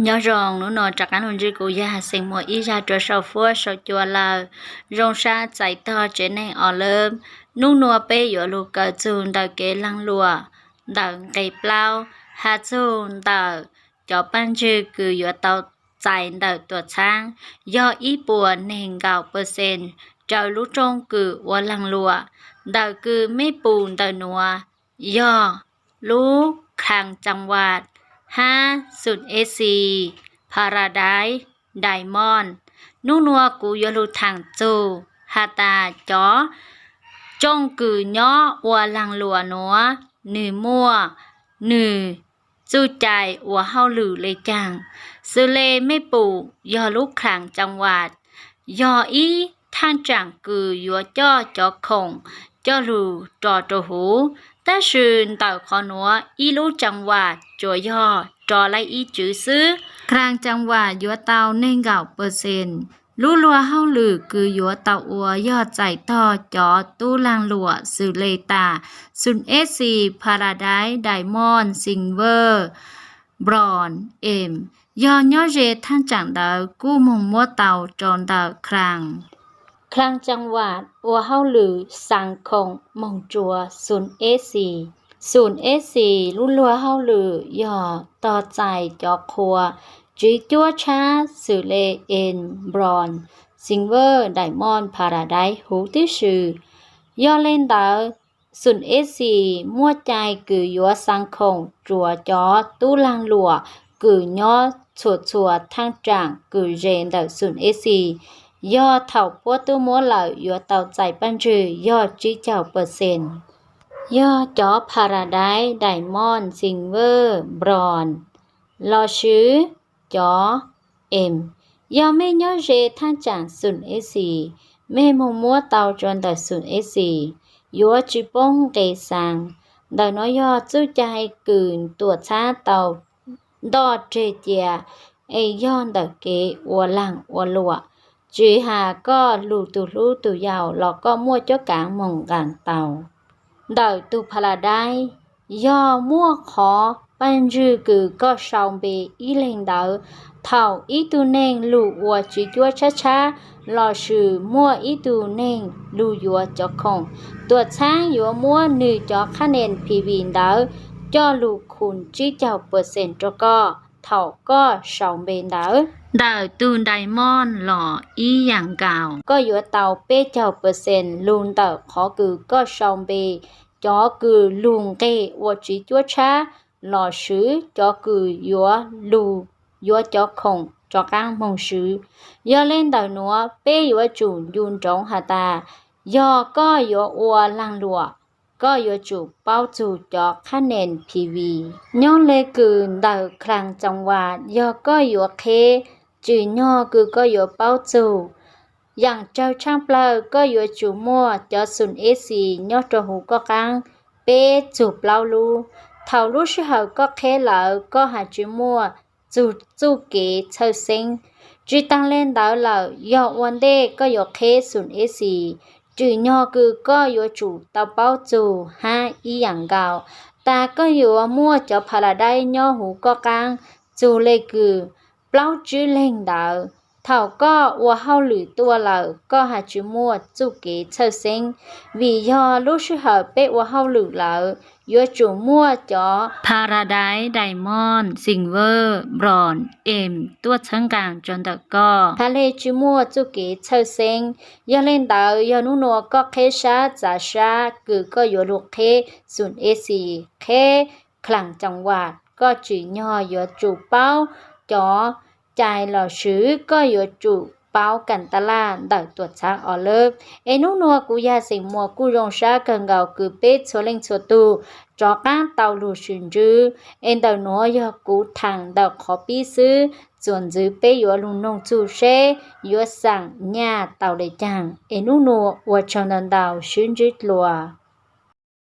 Nyob zoo, hnub no rov qab los ntsib kuv yog xeem muas ib zag rua sau fuab sau cua lawm. Zoo sab txais tog tsev neeg os lawm. Hnub nua peb yuav lug kawm txug ntawm kev laag luam ntawm nqe plaub, has txug ntawm cov paj ntswg kws yuav tau txais ntawm tuam txhaab yog ib puas neeg nkaum percent raws lub rooj kws ua laag luam ntawm kws mej pum ntawm nuav yog lub Khlang Cang Vas hab Xum Ej Xis Paradise Diamond. Hnub nua kuv yuav lug thaam txug has tas cov rooj kws nyob ua laag luam nuav nwg muaj nwg txuj cai ua hauj lwm le caag. Xws le mej pum yog lub Khlang Cang Vas yog ib thaaj tsaam kws yuav coj cov khoom coj lug ro rua huv, tab sis ntawm qhov nuav ib lub Cang Vas tsuas yog ro laib ib tswv xwb. Khlang Cang Vas yuav tau neeg nkaum percent. Lub luag hauj lwm kws yuav tau ua yog txais tog cov tub laag luam xws le tas Xum Ej Xis Paradise Diamond, Silver, Bronze, Em, yog nyob ze thaaj tsaam ntawd kuj moog muab tau rua ntawm Khlang. Khlang Cang Vas ua hauj lwm xaa khoom moog tsua Xum Ej Xis. Xum Ej Xis lub luag hauj lwm yog tog txais cov qhua tsiv cuab tshab xws le Em, Bronze, Silver, Diamond, Paradise huv tib si. Yog le ntawd, Xum Ej Xis muaj cai kws yuav xaa khoom tsua cov tub laag luam kws nyob txhua txhua thaaj tsaam kws ze ntawm Xum Ej Xis. Yog thaum puab tub muab lawm yuav tau txais paj ntswg yog tsib caug percent. Yog cov Paradise, Diamond, Silver, Bronze, lossis cov Em, yog mej nyob ze thaaj tsaam Xum Ej Xis, mej moog muab tau tsua ntawm Xum Ej Xis, yuav tsi poob nqe xaa. Ntawm nuav yog txuj cai kws tuam txhab tau ntoj reg cia, es yog ntawm kev ua laag ua luam, tsi has koj lug tug hlub tug yau los koj muaj cuab kaav moog nqaa tau. Ntawm tug Paradise, yog muaj qhov paj ntswg kws koj sau npe ib leeg ntawd, thaum ib tug neeg lug ua tsiv cuab tshab tshab lossis muaj ib tug neeg lug yuav cov khoom, tuam txhab yuav muab nwg cov qhab nees P V ntawd coj lug khum tsib caug percent rua koj thaum koj sau npe ntawd. Ntawm tug Diamond los ib yaam nkaus, koj yuav tau peb caug percent lug ntawm qhov kws koj sau npe cov kws lug nqeg ua tsiv cuab tshab lossis cov kws yuav lug yuav cov khoom rov qaab moog swv. Yog le ntawm nuav peb yuav tsum ncu nroov has tas, yog koj yuav ua laag luam, koj yuav tsum paub txug cov qhab nees P V. Nyob le kws ntawm Khlang Cang Vas, yog koj yuav qheb, tsim nyog kws koj yuav paub txug. Yaam tsawg tshaaj plawg koj yuav tsum muaj cov Xum Ej Xis nyob rua huv koj qaab peb txug plaub lub. Thaum lub sij hawm koj qheb lawm koj has tsi muaj txug txuj kev txhawj xeeb. Tsi taag le ntawd lawm, yog ua ntej koj yuav qheb Xum Ej Xis, tsim nyog kws koj yuav tsum tau paub txug hab ib yaam nkaus tas koj yuav muaj cov Paradise nyob huv koj qaab txug le kws plaub tsib leeg ntawd. Thaum koj ua hauj lwm tuaj lawm koj has tsi muaj txuj kev txhawj xeeb, vim yog lub sij hawm peb ua hauj lwm lawm yuav tsum muaj cov Paradise, Diamond, Silver, Bronze, Em tuaj txhawb nqaa rua ntawm koj, has le tsi muaj txuj kev txhawj xeeb. Yog le ntawd, yog nub nua koj qheb sab txav sab kws koj yuav lug qheb Xum Ej Xis, qheb Khlang Cang Vas, koj tsim nyog yuav tsum paub cov cai lossis koj yuav tsum paub kaam taj laj ntawm tuam txhab os lawm. Es nub nua kuv yog xeem muas kuj zoo sab kawg nkaus kws peb txhua leej txhua tug rov qaab tau lug sib ntsib. Es ntawm nuav yog kuv thaam ntawm qhov pib xwb, txuas ntxiv peb yuav lug noog txug seb yuav xaam nyaj tau le caag. Es nub nua ua tsaug ntau ntau, sib ntsib dlua.